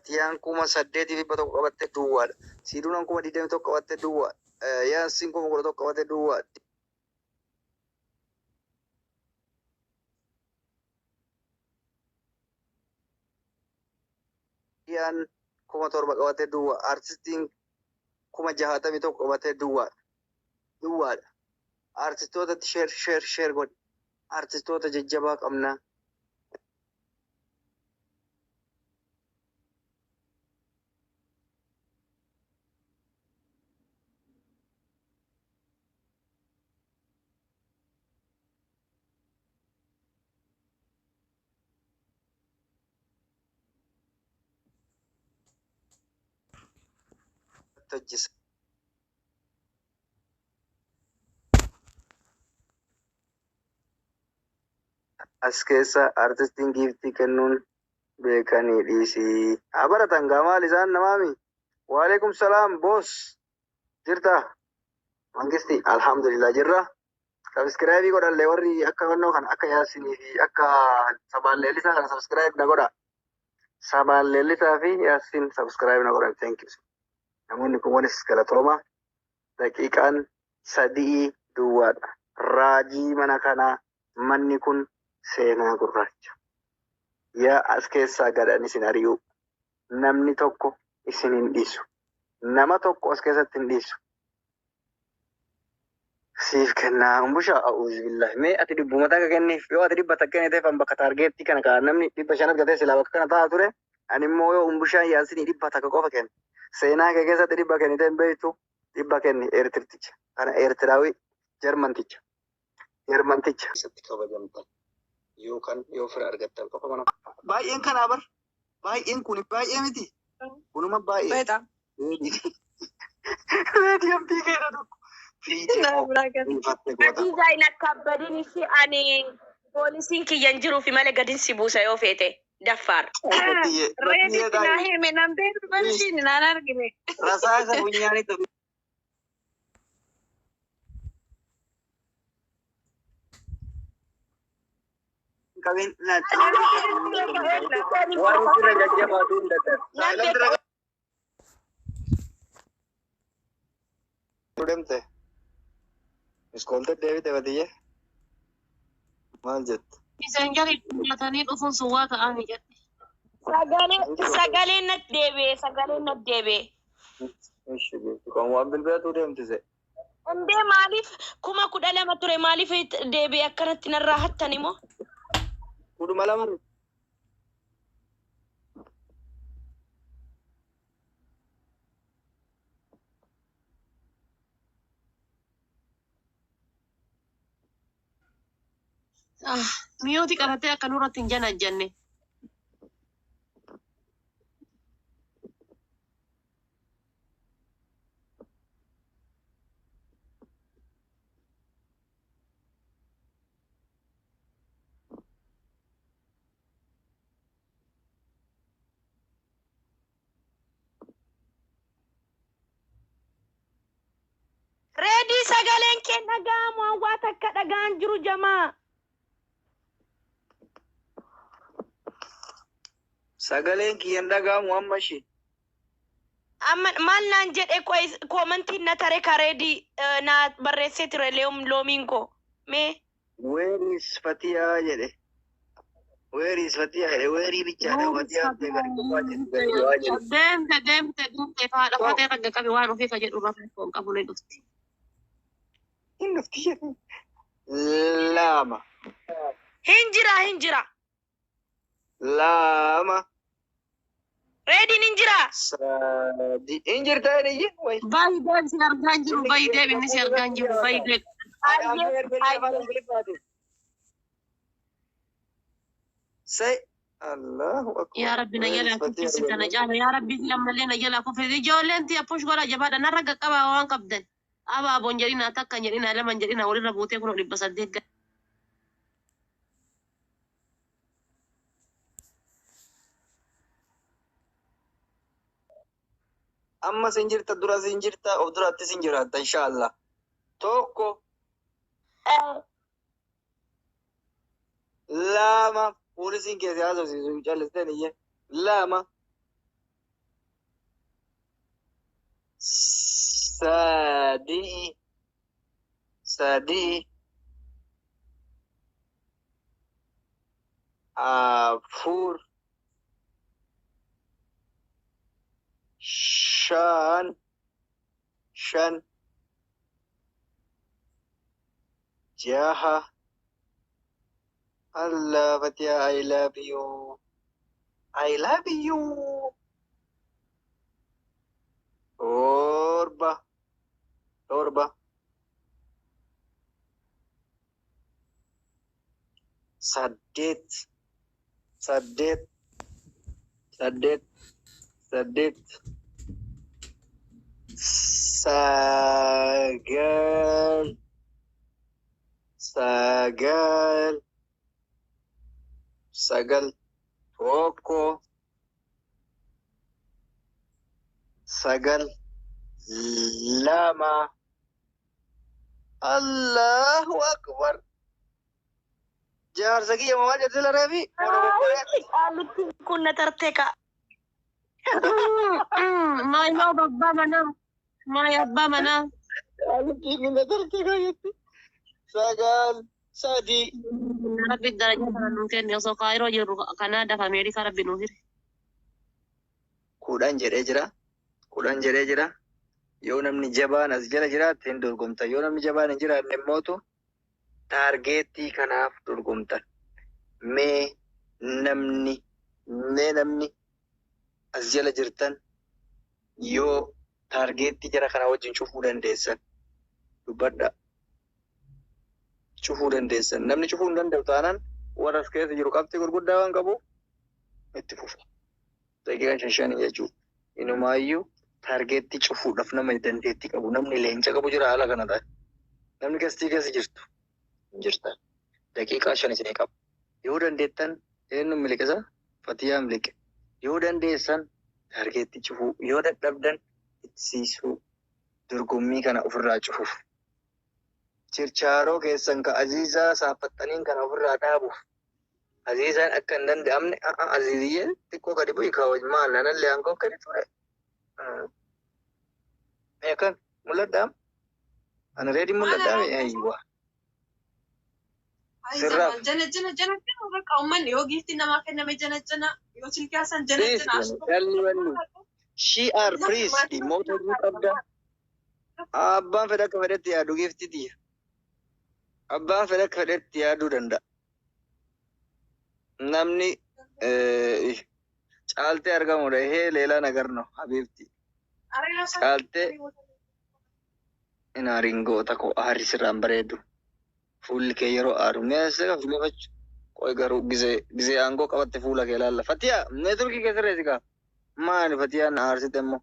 Fatiyaan 8100 qabatte duwwaadha. Siiduunaan 21,000 qabatte duwwaa. Yaasiin 11,000 qabatte duwwaa. Diyaan 7,000 qabatte duwwaa. Artistiin 61,000 qabatte duwwaadha. Duwwaadha. Artistootatti share share share godhi. Artistoota jajjabaa qabna. Hojjisa. As keessa artistiin giiftii kennuun beekanii dhiisii. Haa baratan gaa maal isaan namaami? Waalaikum salaam boss. Jirta? Mangisti alhamdulillah jirra. Subscribe godhallee warri akka fannoo kana akka Yaasinii fi akka Sabaan Leellisaa kana subscribe na godha. Sabaan Leellisaa fi Yaasin subscribe na godhan. Thank you. Namoonni kun wanis galatooma. Daqiiqaan 3 duwwaadha. Raajii mana kanaa manni kun seenaa gurraacha. Yaa as keessaa gadhan isin ari'uu. Namni tokko isin hin dhiisu. Nama tokko as keessatti hin dhiisu. Siif kennaa umbusha a'uuzubillahi. Mee ati dhibbuma takka kenniif yoo ati dhibba takka kenniteef an bakka taargeettii kana kaa namni 500 argatee silaa bakka kana taa'aa ture. Ani immoo yoo umbushaan yaasinii 100 qofa kenne. Seenaa kee keessatti dhibba kennitee hin beektu dhibba kenni Eertirticha. Kana Eertiraawii Jarmanticha. Jarmanticha. Keessatti kabajamtan yookaan yoo fira argattan qofa mana. Baay'een kanaa bar. Baay'een kun baay'ee miti. Kunuma baay'ee. Betam. Reediyaan fiigeera tokko. Fiigee Naa biraa gala. infatte goota. Hadiizaa hin akkabbadin ishii ani poolisiin kiyya hin jiruufi malee gadin si buusa yoo feete daffaar. Batiyyee Reeditti naa taa'e. hime nan beeku barshiin naan argine. Rasaasa funyaanitti qabeen warri sirra jajjabaatu hin dadhabu. Nan beeka. Deemte. Iskoolte deebite batiyyee. Maal jette? Isaan jala nyaatanii dhufuun sun waa ta'anii jedhe. Sagalee sagaleen natti deebi'e sagaleen natti deebi'e. Ishi beektu kan waan bilbilatu deemtise. Indee maaliif 12,000 ture maaliif deebi'e akkanatti narraa hattan immoo? 12,000. Ah, miyooti qabatee akka nurratti hin janajjanne. Reedii sagaleen kee dhaga'amu hawaa takka dhaga'an jiru jamaa. Sagaleen kiyyan dhaga'amu amma ishee. Amma maal naan jedhe koomantiin na tare ka reedii na barreessee ture loomiin koo. Mee Where is Fatiyaa jedhe. Where is Fatiyaa jedhe. Where bichaadha. Fatiyaa ta'e gadi qofaa jedhe. Gadi bu'aa jedhe. Deemte deemte deemte faadha fatee ragga qabi waan ofii ka jedhu irraa foon qabu ni dhufti. Hin dhufti jedhe. Lama. Hin jira hin jira. Lama. Reediin hin jira. Sadi. Hin jirta inni wayi. Bayi deem si argaa hin jiru bayi deem inni si argaa hin jiru bayi deem. Ayyee. Say Allahu Akbar. Yaa Rabbi na jalaa kuffisi kana caala yaa Rabbi ammallee na jalaa kuffisi ijoolleen tiya push godha jabaadha narra qaqqabaa waan qabdan. Abaaboon jedhina takka jedhina lama jedhina walirra buutee kunoo 800 gahe. Amma sin jirta dura sin jirta of duratti sin jiraatta inshallah. Tokko lama poolisiin keessa haasofsiisu callisteen iyye lama Sadii. Sadii. Afur. Shan. Shan. Jaha. Allah Fatiha, I love you. I love you. Torba. Torba. Saddeet. Saddeet. Saddeet. Saddeet. Sagal. Sagal. Sagal. Tokko. Sagal. Lama. Allahu Akbar. Jaarsa kiyya maal jettee lareefi? Qaallitti kun na tarte ka. Maay maa abbaa manaa. Maay abbaa manaa. Qaallitti kun na tarte ka jetti. Sagal. Sadii. Rabbi daraja kana nuu kenne osoo Kaayiroo jirru Kanaadaaf Ameerikaa Rabbi nuu hire. 10 jedhee jira. 10 jedhee jira. Yoo namni jabaan as jala jiraatte hin dorgomta. Yoo namni jabaan hin jiraanne immootu taargeettii kanaaf dorgomtan. Mee namni mee namni as jala jirtan yoo taargeettii jara kana wajjin cufuu dandeessan dubbadha. Cufuu dandeessan. Namni cufuu hin danda'u taanaan warra as keessa jiru qabxii gurguddaa waan qabuuf itti fufa. Daqiiqaan shan shanii jechuudha. Inumaayyuu taargeettii cufuudhaaf nama dandeettii qabu namni leenca qabu jira haala kana ta'e. Namni gastii keessa jirtu hin jirtan. Daqiiqaa 5 isinii qaba. Yoo dandeettan eenyu miliqisa? Fatiyaa miliqe. Yoo dandeessan taargeettii cufuu, yoo dadhabdan itti siisuu, dorgommii kana ofirraa cufuuf. Chirchaaroo keessan ka Aziizaa saaffattaniin kana ofirraa dhaabuuf. Aziizaan akka hin danda'amne Aziiziyyee xiqqoo gadi bu'i kaawaj maal anallee aangoo gadi ture. Mee kan mul'adhaa? Ani reediin mul'adhaa? Ayyuwa. Sirraaf. Jana jana jana jana bakka uummanni yoo giiftii namaa kenname jana jana yoo silkaasan jana Please, jana. dhalli wanni. She are please dhimmoota hojii qabda. Abbaan fedha akka fedhetti yaadu giiftii tiyya. Abbaan fedha akka fedhetti yaaduu danda'a. Namni caaltee argamudha. Ehee leelaa nagarno habiibti. Caaltee hin aariin goota koo aarri sirraan bareedu. Fuulli kee yeroo aaru mee sirra fuulleeffachuu. Qoy garuu gizee aangoo qabatte fuula kee laalla. Fatiyaa neetworkii kee sirreessi kaa. Maali Fatiyaan aarsite immoo?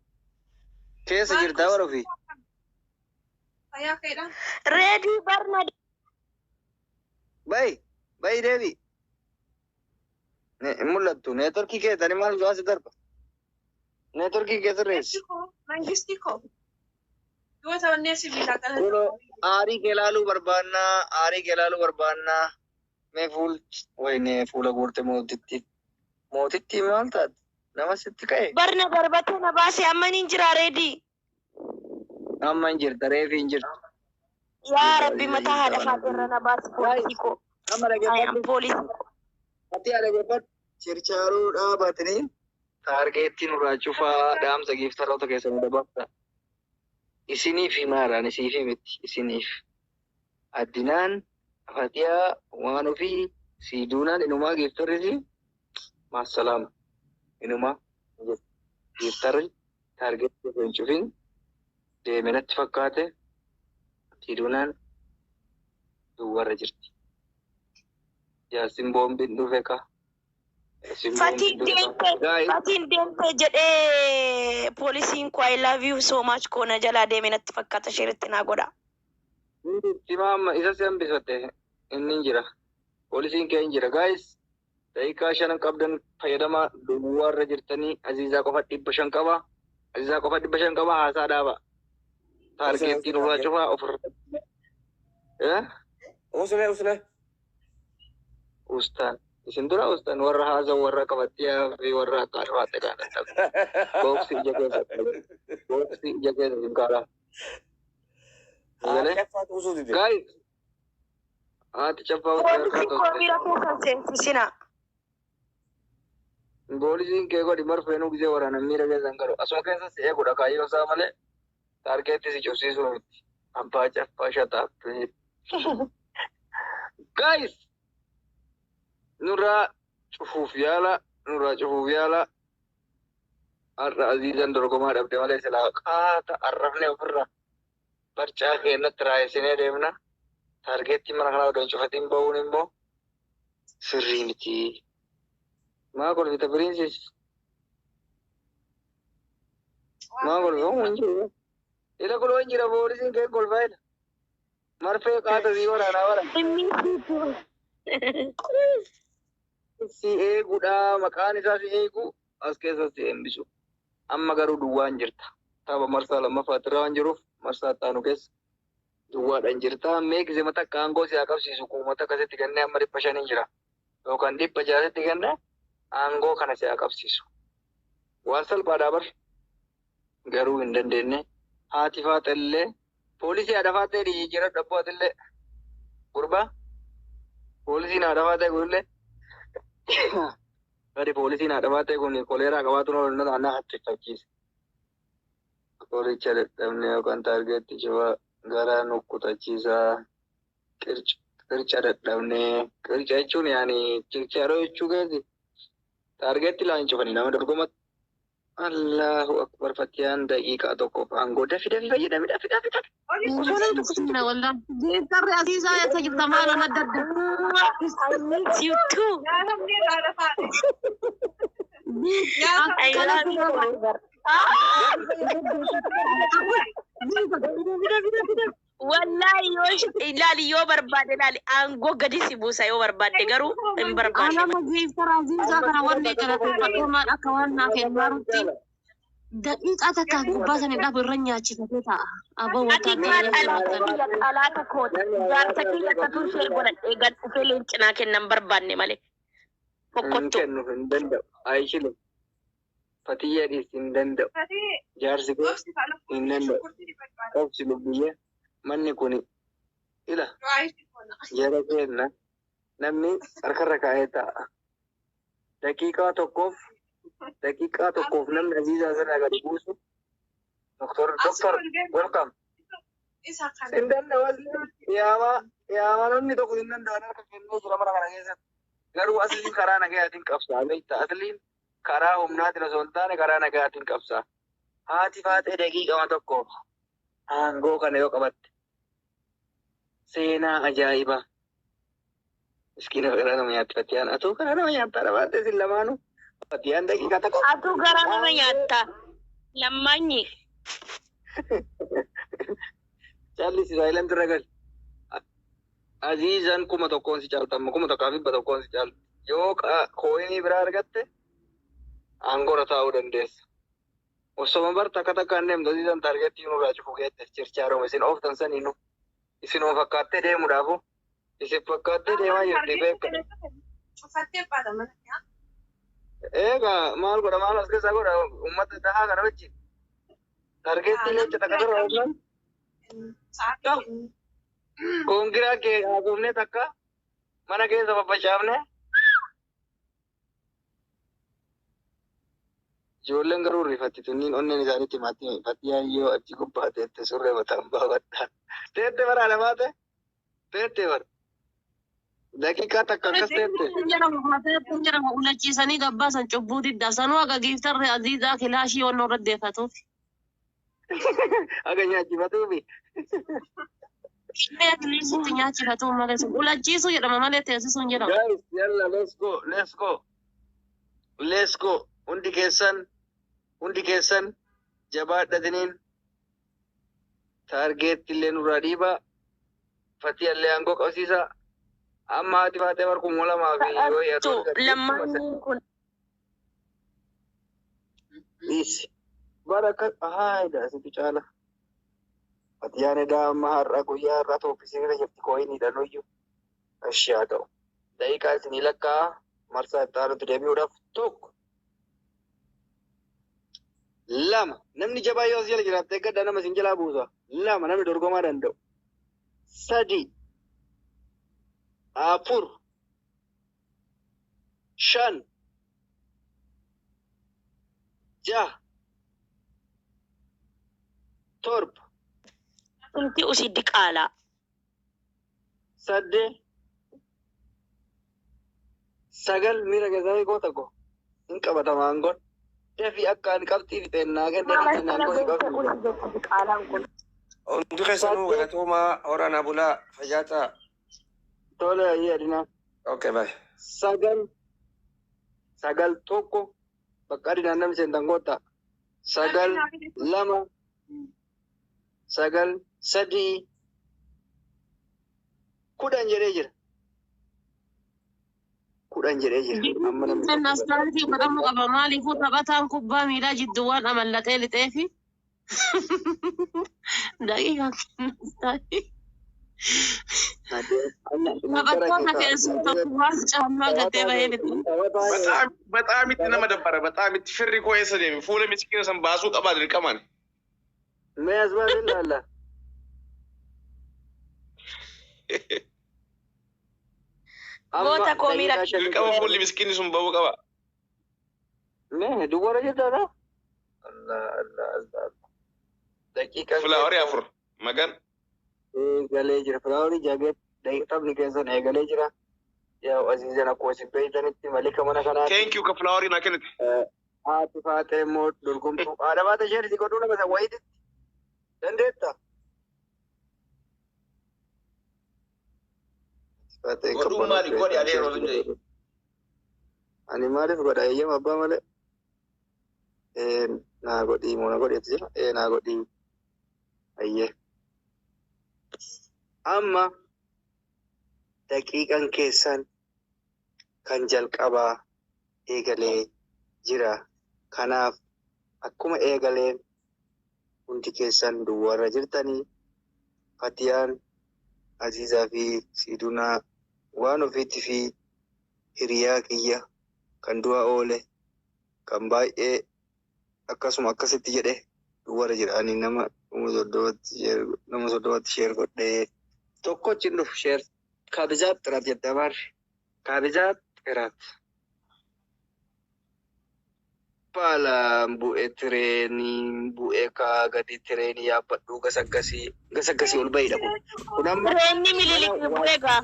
Keessa jirtaa bara ofii? Fayyaa keedhaan. Reedii barna Bayi bayi deebi. Hin mul'attu neetworkii kee tani maal gaasi darba? Neetworkii kee sirreessi. Mangistii koo. Yoo ta'annee sibiilaa kana. Kunoo aarii kee laaluu barbaannaa aarii kee laaluu barbaannaa. Mee fuul wayne fuula guurte mootitti. Mootitti maal taate? Nama sitti ka'e? Barna darbate na baase amma ni jira reedii. Amma hin jirta reefi hin jirtu. Yaa Rabbi mataa haadha faaxeerra na baase poolisii koo. Amma I am dhaggeeffadhu. poolisii. Ati dhaggeeffadhu. Chirchaaruu dhaabatanii taargeettii nurraa cufaa dhaamsa giiftaroota keessan dabarsa. Isiniif himaadhaan isiif miti isiniif. Addinaan Fatiyaa waan ofii siiduunaan inumaa giiftarrisi maassalaama. Inumaa giiftarri taargeettii osoo hin cufin deeme natti fakkaate siiduunaan duwwarra jirti. Yaasin boombiin dhufe ka. Yaasin Fatiin boombiin dhufe ka. deemte Gaa'is Fatiin deemte jedhee poolisiin koo I love you so much koo na jalaa deeme natti fakkaata sheeritti naa godha. Sima amma isa si hambifate inni hin jira. Poolisiin kee hin jira. Gaa'is daqiiqaa 5 qabdan fayyadamaa duwwaarra jirtanii Aziizaa qofa 500 qaba. Aziizaa qofa 500 qaba haasaa dhaaba. Taargeettii nurraa cufaa ofirra. Eh? Usule usule. Ustaan. Isin dura ustaan warra haasaa warra qabattii fi warra akka arfaate kan dadhabu. Booksi ija keessa. Booksi ija keessa hin kaala. Haati caffaa tuusuu dide. Guys, haati caffaa Poolisiin koo miira keessan seensisina. Poolisiin kee godhi marfeenuu gisee waraanan miira keessan galu. Asuma keessa si eegudha kaayyoo isaa malee taargeetti si cufsiisuu miti. Abbaa caffaa shataaf. Guys, nurraa cufuuf yaala, nurraa cufuuf yaala. Har'a Aziizan dorgomaa dhabde malee silaa qaata arrafne ofirra barcaa keenyatti raayessinee deemna. Taargeettii mana kanaa odoo hin cufatiin bahuun immoo sirrii miti. Maa kolfita piriinsis? Maa kolfa hin jiru. Ila kuloo hin jira poolisiin kee kolfaa ila. Marfee qaata sii waraanaa bara. Si eeguudha maqaan isaa si eegu as keessa si hembisu. Amma garuu duwwaan jirta. Tapha marsaa lammaffaatti irra waan jiruuf marsaa itti keessa duwwaadhaan jirta. Mee gisee takka aangoo si haa qabsiisu kuumata akkasitti kennee amma 500 jira. Yookaan 600tti kennee aangoo kana si haa qabsiisu. Waan salphaadhaa bar garuu hin dandeenye. Haati faaxellee poolisii haadha faaxee jijjiirra dhabbu atillee gurbaa poolisiin haadha faaxee kunillee gadi poolisiin haadha faaxee kun koleeraa qabaatu na hattifachiise. Qoricha dadhabne yookaan taargeetti cufaa garaa nu kutachiisaa qirca dadhabne qirca jechuun yaani chirchaaroo jechuu keessi taargeetti laan cufanii nama dorgoma. Allahu akbar Fatiyaan daqiiqaa tokkoof aangoo dafi dafi fayyadami dafi dafi dafi. Osoo namni tokko sitti Na wallah. Giiftarri Aziizaa eessa jirta maaloo na adda adda. I miss you too. Nyaatamni irraa lafaadha. I love you forever. Wallahi yoo ilaali yoo barbaade ilaali aangoo gadi si buusa yoo barbaadde garuu hin barbaanne. Anama giiftara Aziizaa kana wanni galateeffadhu maal akka waan naa kennaarutti daqiiqaa takka gubbaa sana dhabu irra nyaachifatee taa'a. Aboo Ati maal wataadara alaata jiraatan. kiyya alaata kooti jaarsa kiyya akkatu ishee godhadhee gad dhufee leencinaa kennan barbaanne malee. Hin Fokkottu. kennu hin danda'u. Ayishilu Fatiyyaa dhiisi hin danda'u. Jaarsi koo hin danda'u. Obsi lubbiyyee manni kun ila jara kenna namni harkarra kaa'ee taa'a. Daqiiqaa tokkoof daqiiqaa tokkoof namni Aziizaa sana gadi buusu. Doktor doktor welcome. Hin danda'u asliin yaamaa yaamaa namni tokko hin danda'u harka kennee jira mana kana keessatti. Garuu asliin karaa nagayaatiin qabsaa beekta asliin karaa humnaatiin osoo hin taane karaa nagayaatiin qabsaa. Haati faaxee daqiiqama tokkoof aangoo kana yoo qabatte seenaa ajaa'ibaa. Miskiina garaa nama nyaatti Fatiyaan. Atuu garaa nama nyaattaa dhabaatte isin lamaanuu. Fatiyaan daqiiqaa tokko. Atuu garaa nama nyaatta. Lammaanyi. Callisi silent irra gali. Aziizaan 1000 si caalta amma 1100 si caalti. Yoo kooyinii biraa argatte aangoorra taa'uu dandeessa. Osoma bar takka takkaan deemtu Aziizaan taargeettii nurraa cufu keette chirchaaroma isin ooftan saniinu. Isinuma fakkaattee deemuudhaafu isin fakkaattee deemaa jirti beekka. Cufattee baata mana. Eegaa maal godha maal as keessaa godha uummata dahaa kana wajjin. Taargeettii leenca takka irra oofnan. Koongiraa kee haasofnee takka mana keessa faffacaafne. Ijoolleen garuu rifatti tunniin onneen isaaniitti maatti Fatiyaan yoo achi gubbaa teette surree mataan baafadha. Teette bara lamaate teette bara. Daqiiqaa takka akkas teette. Jedhamu ulachiisanii gabbaasan cubbuu didda. Sanuu aga giiftarri Aziizaa kilaashii waan irra deeffatuuf. Aga nyaachifatuufi. Illee kilaashiitti nyaachifatuuf malee sun ulachiisuu jedhama malee teessisuu hin jedhamu. Guys, yalla let's go, let's go. Let's go. Hundi keessan jabaadhatiniin taargeetti illee nurraa dhiibaa. Fatiyaallee aangoo qabsiisaa. Amma haati faatee bar 2000 fi yoo yaadu Kadhattu lammaanyi kun. Dhiisi. Bara akka haayida asitti caala. Fatiyaan edaa amma har'a guyyaa har'a tooppisiirra jirti kooyiniidhaan hoyyuu. Ishee haa ta'u. Daqiiqaa isinii lakkaa marsaa itti aanutti deebi'uudhaaf tokko. 2. Lama namni jabaa yoo as jala jiraatte eeggadhaa nama isin jalaa buusa. Lama namni dorgomaa danda'u. Sadi. Afur. Shan. Jaha. Torba. Kumti usii diqaalaa. Saddeet. Sagal miira keessaa koo tokko hin qabatama aangoon. Dafii akka ani qabxii fixeen naa kennanii aangoo si qabdu. Hundi keessanuu galatoomaa horaa bulaa fayyaa ta'a. Tole ayyee adinaa. Okay, bye. Sagal. Sagal tokko bakka adinaan namni seentan koottaa. Sagal lama. Sagal sadii. 10 jedhee jira. 10 jedhee jira. Amma namni Sen asxaanitii godhamuu qaba. Maaliifuu taphataan kubbaa miilaa jidduu waan amallatee lixeefi. Daqiiqaa kenna. Taphattoota keessaa tokko waan caammaa gatee bahee lixe. በጣም በጣም itti nama dabbara. በጣም itti firri koo eessa deeme fuula miskiina san baasuu qabaa dirqamaan. Mee as baasee ilaalla. Goota koo miira Dirqama fuulli miskiinni sun bahuu qaba. Mee duwwaara jirtaadha? Allah Allah Allah. Daqiiqaa Filaawarii afur magan. Eegalee jira. Filaawarii jaaget taphni keessan eegalee jira. Yaa Aziizan akkuma isin beektanitti malika mana kanaatti. Thank you ka filaawarii naa kennite. Haati faatee immoo dorgomtuu. Haadha baate isheen si godhuu nama isa wayiititti. Dandeetta? Godhuun maali? Godhi adeero sun jedhi. Ani maaliif godha? Eeyyama abbaa malee. Naa godhii moo na godheetu jira? Naa godhii. Ayyee. Amma daqiiqan keessan kan jalqabaa eegalee jira. Kanaaf akkuma eegaleen hundi keessan duwwaarra jirtanii Fatiyaan Aziizaa fi Siidunaa waan ofiitti fi hiriyaa kiyya kan du'a oole kan baay'ee akkasuma akkasitti jedhe duwwaarra jira. Ani nama 30tti share godhee tokkochi hin dhufu share kabizaat xiraat jette abaarri kabizaat xiraat. Balaan bu'ee tireenii bu'ee kaa gadi tireenii yaabbadhu gasaggasii gasaggasii ol bahidha kun. Kun amma Tireenni mililikii bu'ee gaa.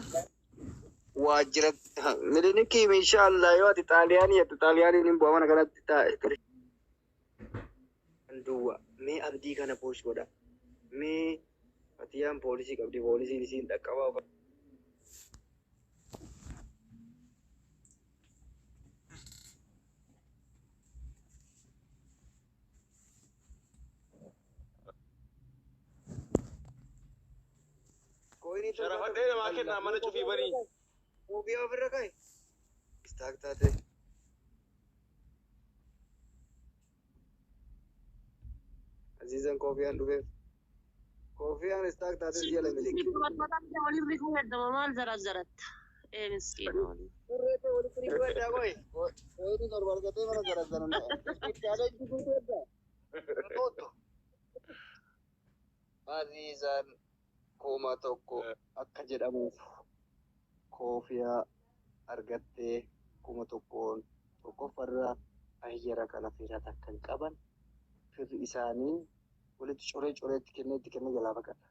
Waajjira mililikii inshaallah yoo ati xaaliyaanii jettu xaaliyaaniin hin bu'a mana kanatti taa'e. Duwwa mee abdii kana poosh godha. Mee Fatiyaan poolisii qabdi poolisiin isiin dhaqqabaa. Sharafadhee namaa kennaa mana cufii banii. Koofii ofirra kaa'e. Istaak taate. Aziizan koofiyaan dhufeef. Koofiyaan istaak taate si jala miliqi. Waliin rifuu heddama maal zarazzaratta? Ee miskiina waliin. Surreetee walitti rifuu heddaa qoy. Koyini torba argatee mana zarazzaran. Ittaalee jituu heddaa. Aziizan 1000 akka jedhamuuf koofiyaa argattee 1000 tokkoffarraa ayyera kana fira takka hin qaban firri isaanii walitti coree coreetti kennee itti kennee jalaa baqata.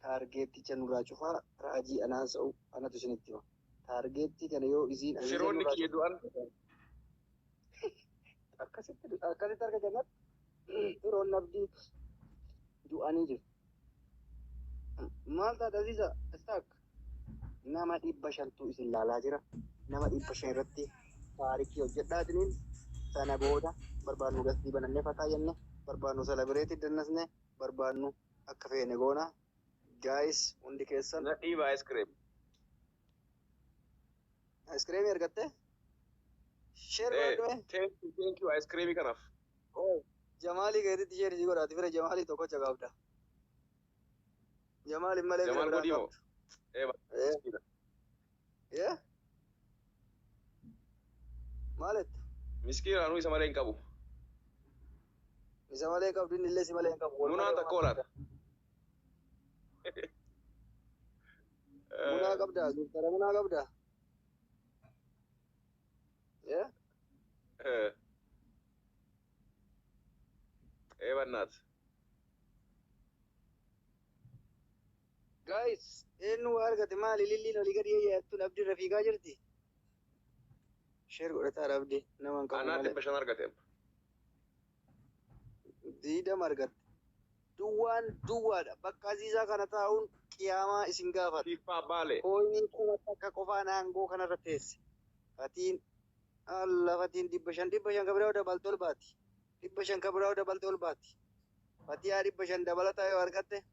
Taargeetticha nurraa cufaa raajii anaan sa'u anatu isinitti hima. Taargeettii kana yoo isiin aziizan Firoonni nurraa kiyya du'an. Akkasitti akkasitti harka kennatti firoonni abdii du'anii jiru. Maal taate Aziiza? Istaak. Nama 500tu isin laalaa jira. Nama 500 irratti taarikii hojjedhaatiniin sana booda barbaannu gastii banannee fataa jenne barbaannu selebireetii dannasne barbaannu akka feene goona. Gaayis hundi keessan. Na dhiiba ice cream. Ice cream argatte? Share godhadhu. Thank you, thank you ice cream kanaaf. Jamaalii keetitti share si godhaati fira Jamaalii tokkocha qabda. Jamaal malee fira Jamaal biraa godhii moo? qabdu. Miskiina. Maal jettu? Miskiina anuu isa malee hin qabu. Isa malee qabdu inni illee si malee hin qabu. Wal Munaan malee takka homaa. olaata. Munaa qabdaa? Giftara munaa qabdaa? Yeah? Ee bannaat. Guys, eenyu waa argate maali? Lilliin olii gadi yaa'attuun abdii irra fiigaa jirti. Share godhataa abdii nama hin qabu Anaa malee. 500 argate. 20 argatte. Duwwaan duwwaadha. Bakka Aziizaa kana taa'uun qiyaamaa isin gaafata. Fiiffaa baale. Coinii 1000 qofaan aangoo kanarra teesse. Fatiin alla fatiin 500 500 kabiraa dabalte ol baati. 500 kabiraa dabalte ol baati. Fatiyaa 500 dabalataa yoo argatte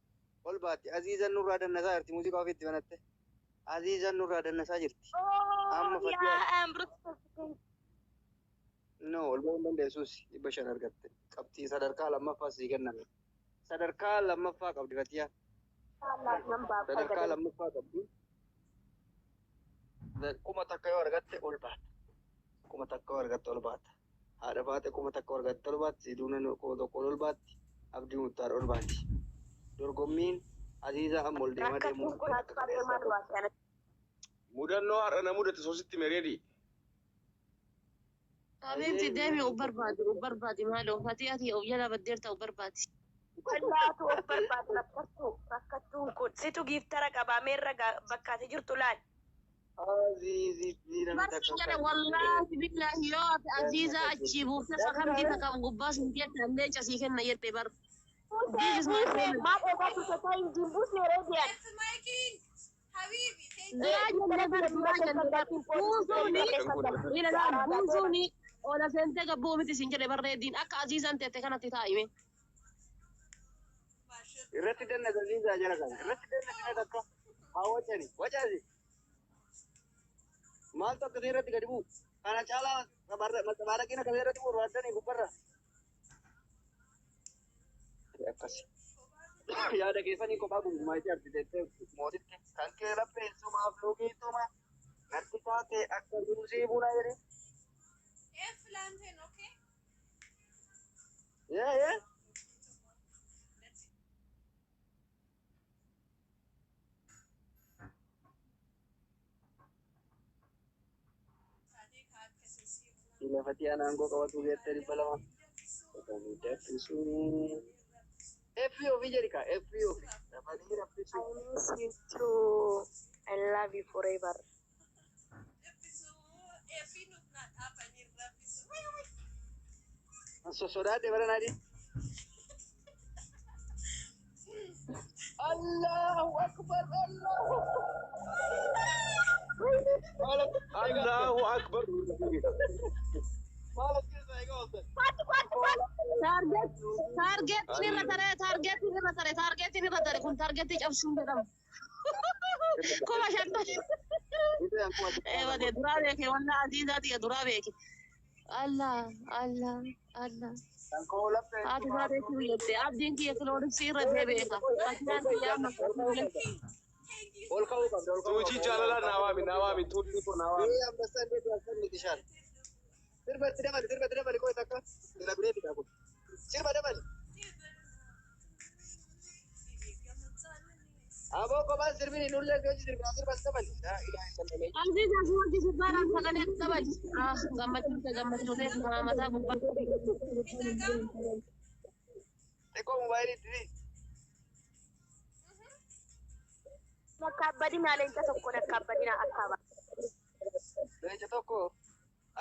ol baati. Aziizan nurraa dannasaa jirti. Muuziqaa ofiitti banatte. Aziizan nurraa dannasaa jirti. Amma Fatiyaa Yaa no ol ba'uu hin dandeessus 500 argatte. Qabxii sadarkaa lammaffaa sii kenname. Sadarkaa lammaffaa qabdi Fatiyaa. Sadarkaa lammaffaa qabdi. 1000 yoo argatte ol baata. 1000 yoo argatte ol baata. Haadha baate 1000 yoo argatte ol baatti. Siduunan 1000 ol baatti. Abdii Muttaar ol baatti. Dorgommiin Aziizaa amma ol deemaa deemuu Rakkatuun kun akka akka qilleenssaa maal qabdi. baase? Mudannoo har'a na mudate soositti mereedi. Habiibti deemi of barbaadi of barbaadi maaloo fatii ati of jala baddeerta of barbaadi. Wallaatu of barbaadu rakkattuu rakkattuun kun situ giiftara qabaa meerra bakka ati jirtu laal. Aziizii namni Barsi takka jedhe wallaahi billaahi yoo ati Aziizaa achii buufte sakamtii takka gubbaa sun jette illee casii kenna jette bar. This is my Buuse problem. maal eegaa turte ta'in hin buusne reediyan. Habibi, thank you. Duraa jenne bar duraa jenne bar buusuuni ila laal buusuuni ola seentee gabbuu miti sin jedhe barreediin akka Aziizaan teette kanatti taa'ime. Irratti dannas Aziizaa jala kana. Irratti dannas takka. Haa wacani. Wacaasi. Maaltu akkasii irratti gadi bu'u? Kana caalaa matsabaalaqina akkasii irratti bu'u barbaaddanii gubbarra. Akkas. Yaada keessanii kophaa gungumaa ishee argiteettee mootitti. Kan kee lapheessumaaf luuqiituma. Natti taate akka buusii buna jedhe. F plantain, okay? Yee yee. That's it. Lafati aan aangoo qabatu geettee 200. Danfisuu. Effi ofii jedhi kaa effi ofii. Lafanii raffisuu. I miss you too. I love you forever. Sosodaadhe bara naadhi. Allahu akbar Allahu Allahu akbar. Maal as keessaa egaa ooltan? Kwatu kwatu kwatu. Target targetiin irra taree targetiin irra taree targetiin irra taree kun targetii cabsuun jedhama. 50,000. Ee badee duraa beeke wanna Aziizaa ta'e duraa beeke. Allah Allah Allah. Kan koo laphee Haati isaateetti jette abdiin kiyya kilooriksii irra ta'e beeka. Fakkiyaan kiyya amma Ol ka'uu qabda ol ka'uu Tuuchii jaalalaa naa waami naa waami tuuchii koo naa waami. Ee ambassador beeku akkan miti shaan. Sirba itti dabali sirba itti dabali qoy takka. Sila biree fidaa kun. Sirba dabali. Aboo kophaan sirbini nullee si hojii sirbina sirba itti dabali. Laa ilaaha illallah. Aziizaa si hojii sirbaadhaan sagalee dabali. Ah gammachuu ta'e gammachuu ta'e kana mataa gubbaa. Xiqqoo moobaayilii itti Bakka abbadinaa leenca tokko nakka abbadinaa akkaaba. Leenca tokko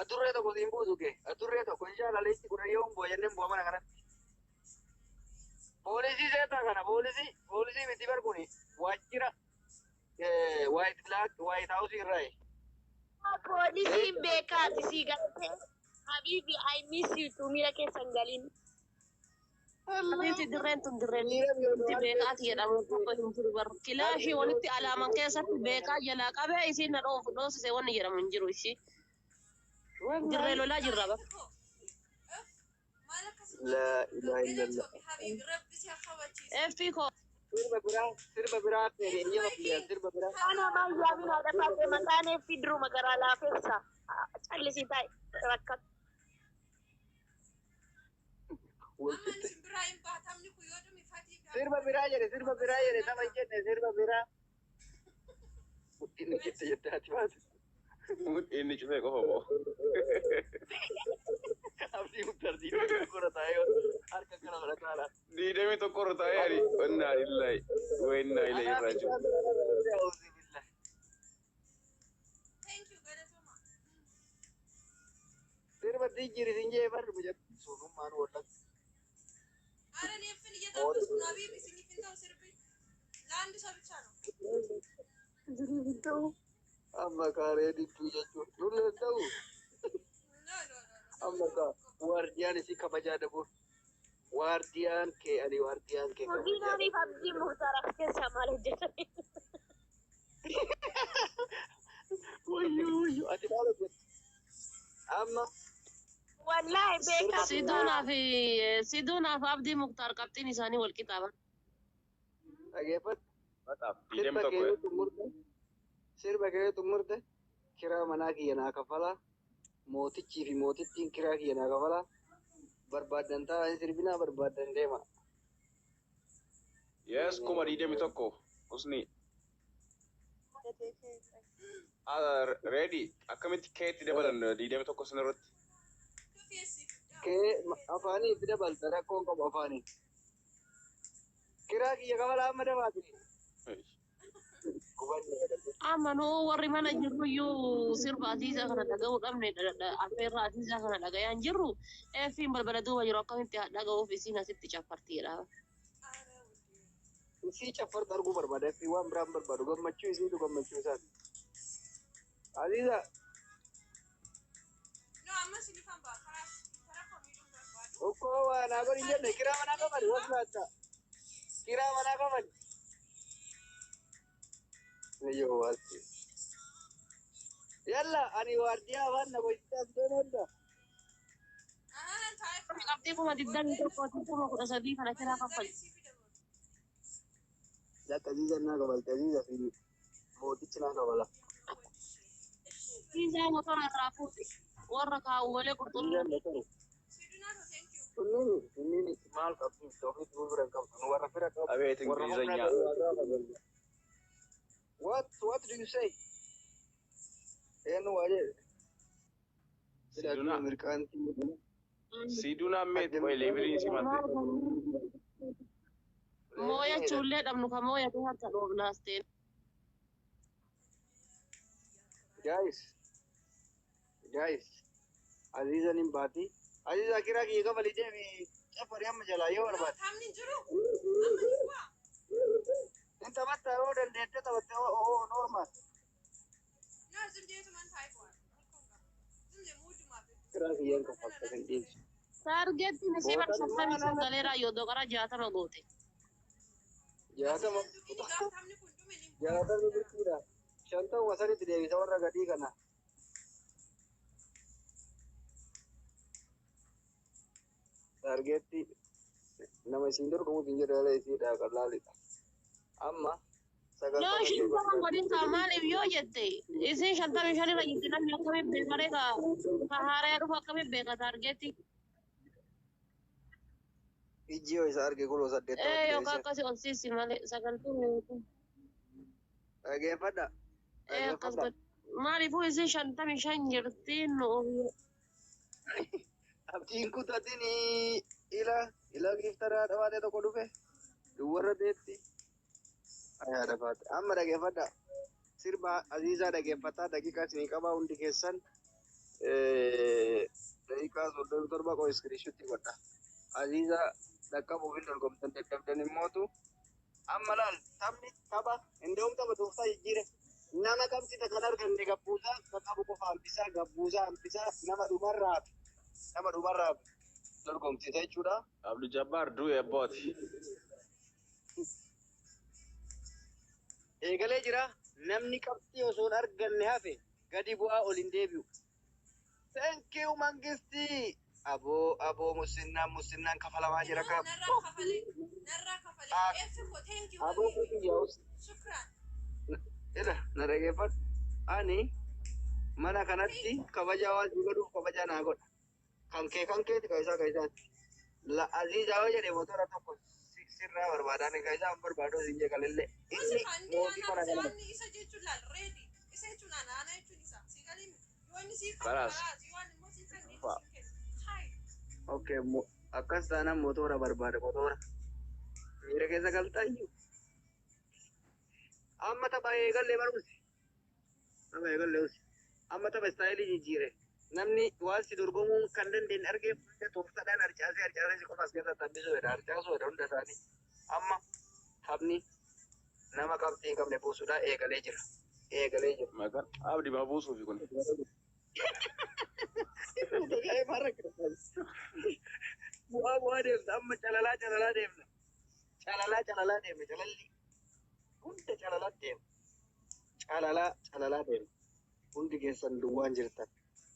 adurree tokko siin buusu kee adurree tokko inshaalla leenci kudha yoo hin bu'a jennee bu'a mana kanatti. Poolisii seetaa kana poolisii poolisii miti bar kuni waajjira White Black White House irraa. Poolisiin beekaati sii galtee. Habibi I miss you too miira keessan galiin. Habiibti dirreen tun dirreen itti beekaati jedhamu tokko hin jiru bar. Kilaashii walitti alaaman keessatti beekaa jalaa qabee isiin na dhoofu dhoosise wanni jedhamu hin jiru ishii. Dirree lolaa jirra bar. Laa ilaaha illallah. Effii koo Sirba biraa feene eeyyama biyyaa sirba biraa. Ana baay'ee bina dhafaate maqaan eeffi duruma garaa laafessa. Callisii taa'e rakkatu. Walqixxe. Yoo dhume fatii fi Sirba biraa jedhe, sirba biraa jedhe, nama hin jenne sirba biraa. Mudhiin jette jette ati baate. Inni cufee qofa moo. Abdii Muktaar 21 irra taa'ee harka kana godhataadha. 21 irra taa'ee ani innaa lillahi wa innaa ilayhi raaji'uun. Thank you, galatoomaa. Sirba dijjiri sin jee barri mucatti sunummaan wallatti. ኧረ እኔ እፍን እየጠበስኩ ነው። አቢብ ሲኒፍን ተው ስርብኝ ለአንድ ሰው ብቻ ነው። Amma kaaree dittuu jechuun nullee ta'u No, no, no, no. amma kaa waardiyaan isii kabajaa dhabuun waardiyaan kee ani waardiyaan kee kabajaa Hojiin Abdii Muktaar as keessaa maal hojjetani? Wayyuu wayyuu ati maal hojjette? Amma Wallaahi beekaa. Siduunaaf Abdii Muktaar qabxiin isaanii wal qixaaban. Dhageeffadhu. Maxaaf diidamii Sirba tokko. kee yoo xumurte, sirba kee yoo xumurte, kiraa manaa kiyya naa kafalaa, mootichii fi mootittiin kiraa kiyya naa kafalaa, barbaaddan taa'anii sirbinaa barbaaddan deema. Yes, 21,000. Usni. Ready. Akkamitti keetti dabalan 21 sun irratti? Kee afaanii itti dabalta, rakkoon qabu afaanii. Kiraa kiyya kafalaa amma dabaati. Amma nuu warri mana jirru iyyuu sirba Aziizaa kana dhaga'uu dhabne, affeerra Aziizaa kana dhaga'aa hin jirru. Eeffiin balbala duuba jiru akkamitti haa dhaga'uuf isiin asitti caffartiidha. Isii caffartu arguu barbaada. Fi waan biraan barbaadu gammachuu isiitu gammachuu isaati. Aziiza. No, amma sinifan ba'a. Karaa karaa kamiidhuun barbaadu. Ukkoo waa naa godhi hin jenne, kiraa manaa kafali wasu laatta. Kiraa manaa kafali. Niyyoo waasti. Yalla ani waardiyaa waan na gochisaa deemu hunda. Qabxii 21,000 13,000 kana kiraa kaffali. Lakka Aziiza naa kafalte, Aziiza fi mootichi naa kafala. Aziizaa motora irraa fuute warra kaawwalee qurxummii. Aziizaan motora. Kunniin kunniin maal qabdu ofiitti fira hin qabdu, nu warra fira qabu. Abeet warra humna Ingilizanyaa. qabu. What do you say? Eenyu waa jedhe? Siduna. Mirqaantii. Siduna meet qoy leeviliin si maal ta'e? Mooyachuullee dhabnu ka mooyate harka dhoofnaas ta'e. Guys, guys, Aziizan hin baati. Aziiza, kiraa kiyya kafali deemi cafari amma jalaa yoo barbaade. Taphni hin jiru. Amma ni bu'aa. In taphatta yoo dandeette taphatte oo normal. No, ዝም jedheetuman taa'ee bu'aa. ዝም jedhe muudumaaf. Kiraa kiyyaan kafalta kan dhiyeessu. Taargeettiin isii bara 55 galeera yoo doqara 60 goote. 60. Taphni kun dhume ni bu'aa. 60 birkiidha. 50 sanitti deebisa warra gadii kana. Taargeetti nama isiin dorgomuuf hin jedhu yaala isiidha qalaalidha. Amma Yoo 90 50 godhin kaa maaliif yoo jette isiin 55 irra jirti, namni akkamiin beekaree ka haaraya dhufu akkamiin beeka taargeetti? Ijji yoo isa arge kuloo 80 Ee, yookaan deebisa. akkasii ol siisi malee 90. Dhageeffadha. Ee, akkas Dhageeffadha. godhi. Maaliifuu isiin 55 jirti nu Abdiin kutatin ila ila giftaraa dhabaatee tokko dhufe duwwarra deetti. Ayaa dhabaate. Amma dhageeffadha. Sirba Aziizaa dhageeffataa, daqiiqaa isinii qabaa hundi keessan, daqiiqaa 37 qoo iskiriishutti godha. Aziizaa dhaqqabuuf hin dorgomtan, dadhabdan immootu. Amma laal, taphni tapha indeum tapha tooftaa jijjiire. Nama qabxita kan arganne gabbuusaa kan qabu qofa hambisaa, gabbuusaa hambisaa, nama dhumarraaf nama dhumarraaf dorgomsiisa jechuudha. Abdul Jabbaar du'e abbooti. Eegalee jira, namni qabxii osoo hin arganne hafe gadi bu'aa, ol hin deebi'u. Thank you Mangisti. Aboo aboo, musinnaan musinnaan kafalamaa jira ka. Narraa kafalee. Narraa kafalee. F ko thank you. Aboo kiyya. Shukran. Ila na dhageeffadhu. Ani mana kanatti kabajaa waan si godhuuf kabajaa naa godha. Kan kee kan keeti, kan isaa kan isaati. La Aziizaa yoo jedhe motora tokko Sirraa barbaadan egaa isaan barbaadu isin jeeqalillee. Gosi Inni fandi mootii anaaf kana isa kana. anni isa jechuun laal reedi isa jechuun ana ana jechuun isa si galii yoo inni siif kennu Kalaas. kalaas yoo ani immoo siif kennu inni siif kennu hayi. Okay, akkas taanaan motora barbaada motora. Miira keessa galtaa iyyuu. Amma tapha eegallee barumsi. Tapha eegallee usi. Amma tapha istaayilii jijjiire. Namni waan si dorgomuu kan dandeenye argee hunda tooftaadhaan harcaasee harcaasee si qofa as keessatti hambisuu jedha. Harcaasuu jedha hunda isaanii. Amma taphni nama qabxii hin qabne buusuudhaa eegalee jira. Eegalee jira. Maqaan abdii maa buusuufi kun. Bu'aa bu'aa deemta amma calalaa calalaa deemna. Calalaa calalaa deemna calalli hunda calalaa deemna. Calalaa calalaa deemna. Hundi keessan duwwaan jirtan.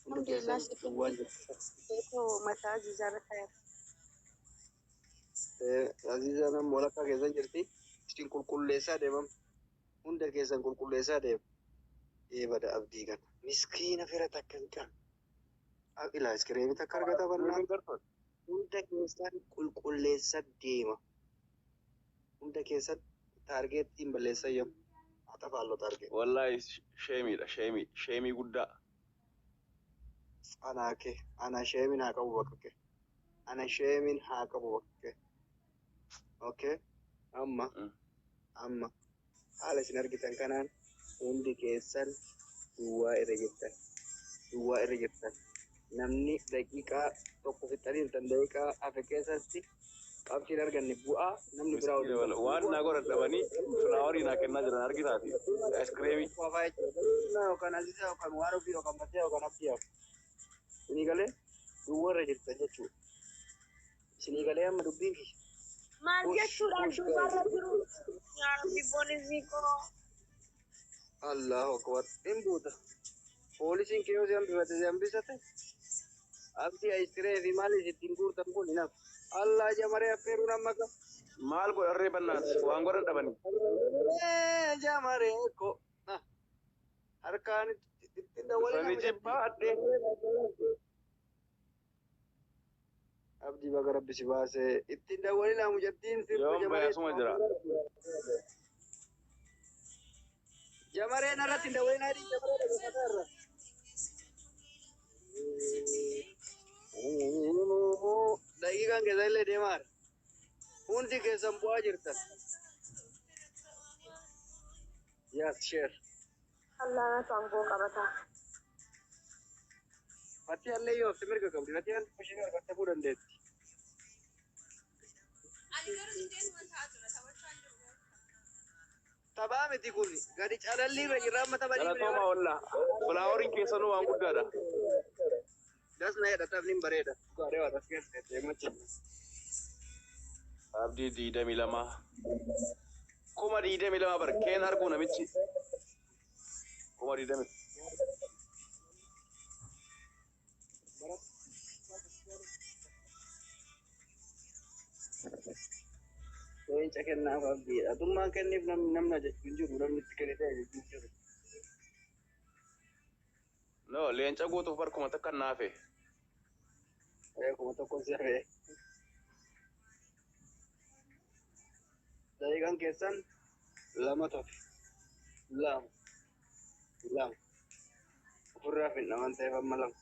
Hundi keessan duwwaan jirtan. Mataa Aziizaa ta'eera. Aziizaan amma walakkaa keessan jirti. Isin qulqulleessaa deemam. Hunda keessan qulqulleessaa deema. Eebada abdii kana. Miskiina fira takka hin qabne. Ilaa iskiriimii takka argata bannaa. Hunda keessan qulqulleessaa deema. Hunda keessan taargeettiin balleessaa yoom? Haa taargeet. Wallaahi sheemiidha sheemii sheemii guddaa. Anaa kee ana sheemiin haa qabu bakka kee. Ana sheemiin haa qabu bakka kee. Okay. Amma amma haala isin argitan kanaan hundi keessan duwwaa irra jirtan. Duwwaa irra jirtan. Namni daqiiqaa tokko fixanii jirtan daqiiqaa hafe keessatti qabxiin arganne bu'aa namni biraa Miskiina wala waan naa godhan dhabanii filaawarii naa kennaa jiran argitaati. Iskiriimii. Yookaan Aziizaa yookaan waan ofii yookaan Mataa yookaan Abdii hafu. Isinii galee duwwaa irra jirtan jechuudha. Isinii galee amma dubbiin kiyya. Maal Push jechuudha push duubarra guys. jiru? Yaa Rabbi poolisii koo. Allahu akbar. Hin buuta. Poolisiin kee yoo si hambifate si hambisate abdii ayiskiree fi maal ittiin guurtan kun hin hafu. Allah jamaree affeeruun amma ka. Maal godharree bannaat waan godhan dhabanii. Jamaree ko. Harkaan ittiin dawwalee Dhufanii nama jabbii. jibbaadhe. Abdii baga rabbi si baasee ittiin dawwalee laamu jettiin sirba Yoon jamaree. bayasuma jira. Jamareen irratti hin dawwalee naadii jamaree dhaggeeffata irra. Daqiiqaan keessa illee deemaa jira. Hundi keessan bu'aa jirtan. Yes, share. Allaanatu aangoo qabata. Fatiyaan illee yoo hafte mirga qabdi. Fatiyaan ishee argattee dandeetti. Ani garuu indeesuma taa'aa jira taphachaa hin jiru. Taphaa miti kun gadi calallii irra jirra amma tapha dhiibne Galatooma wallaa. Filaawariin keessanuu waan guddaadha. Das na jedha taphni hin bareeda. Gaaree waa tas keessa deemaa jira. Abdii 22. 22,000 bar keen arguu namichi. 20,000. Leenca kennaaf abdiidha. Atummaan kenniif namni namni ajaju hin jiru. Namni itti kennite ajaju hin jiru. No leenca guutuuf bar 1000 naafe. 1000 si hafe. Daqiiqaan keessan lama tafe. Lama. Lama. Ofirraa finna waan ta'eef amma lama.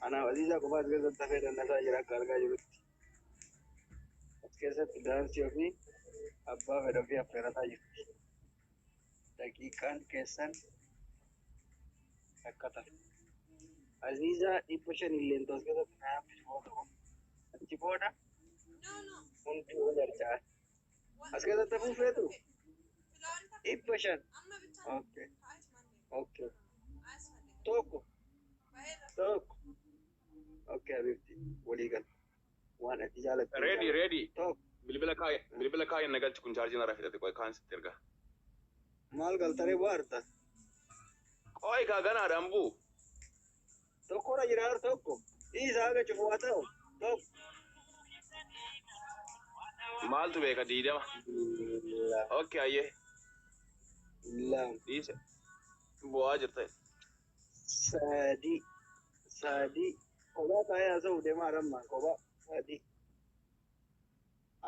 Anaaf Aziizaa qofa as keessatti hafee dandasaa jira akka argaa jirutti. As keessatti daansii ofii abbaa fedha ofii affeerataa jirti. Daqiiqaan keessan takka tafe. Aziizaa 500 illee as keessatti na hambisi booda. Achi booda No no. hundi wal harca'a. As keessatti hafuu feetu? Filaawarii takka 500. amma bichaa Okay. taa'es manneen. Okay. As manneen. Tokko. Baay'ee Tokko. Okay, Habibti. Walii gala. Waan ati jaalattu. Ready ready. Tokko. Bilbila kaayee bilbila kaayee na galchi kun chaarjii narraa fixate qoy kaan sitti erga. Maal galtaree bu'aarta? Qoy kaa ganaadhaan buu. Tokkorra jira tokko. Dhiisaa haga cufu haa ta'u. Tokko. Maaltu beeka 20. Lama. Okay ayyee Lama. dhiise. Bu'aa jirta. Sadi. Sadi. Kophaa taa'ee haasa'u deemaa rammaa. Kophaa. Sadi.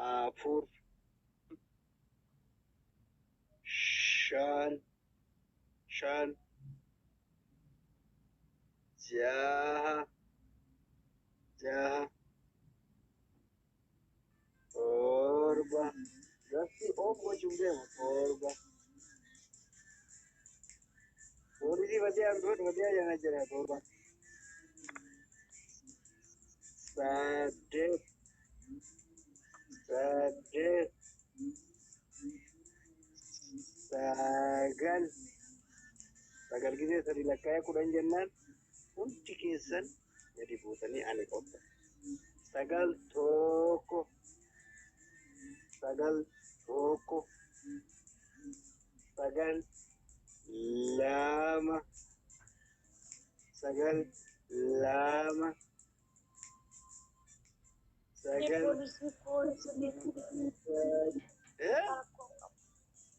Afur. Nafti oof gochuun deemu 7. Poolisii Fatiyaa hambifadhu Fatiyaa jana jira 7. 8. 8. 9. 9 gisee 3 lakkaa'ee 10 jennaan hundi keessan gadi buutanii ani qopha. 9 1. 9 1. 9 2. 9 2. 9.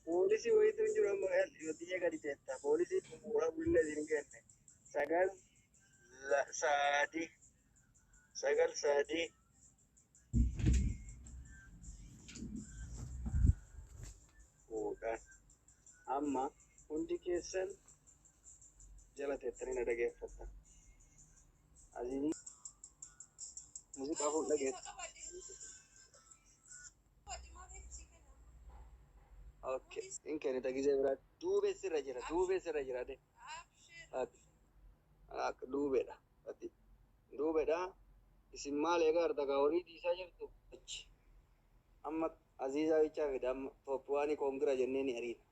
Poolisii wayiitu hin jiru amma yoo gadi teetta. Poolisii bu'uura bullee hin kenne. 9 3. 9 3. 10. Amma hundi keessan jala teettanii na dhageeffattan. Aziizii muuziqaa fuudh dhageessa. Okay. In kennita gisee biraa duubee sirra jira. Duubee sirra jira de. Ati. Akka duubeedha. Ati. Duubeedha. Isin maal eegaa harta kaa horii dhiisaa jirtu? Achi. Amma Aziizaa bichaa fida amma top waanii koongira jennee ni ariina.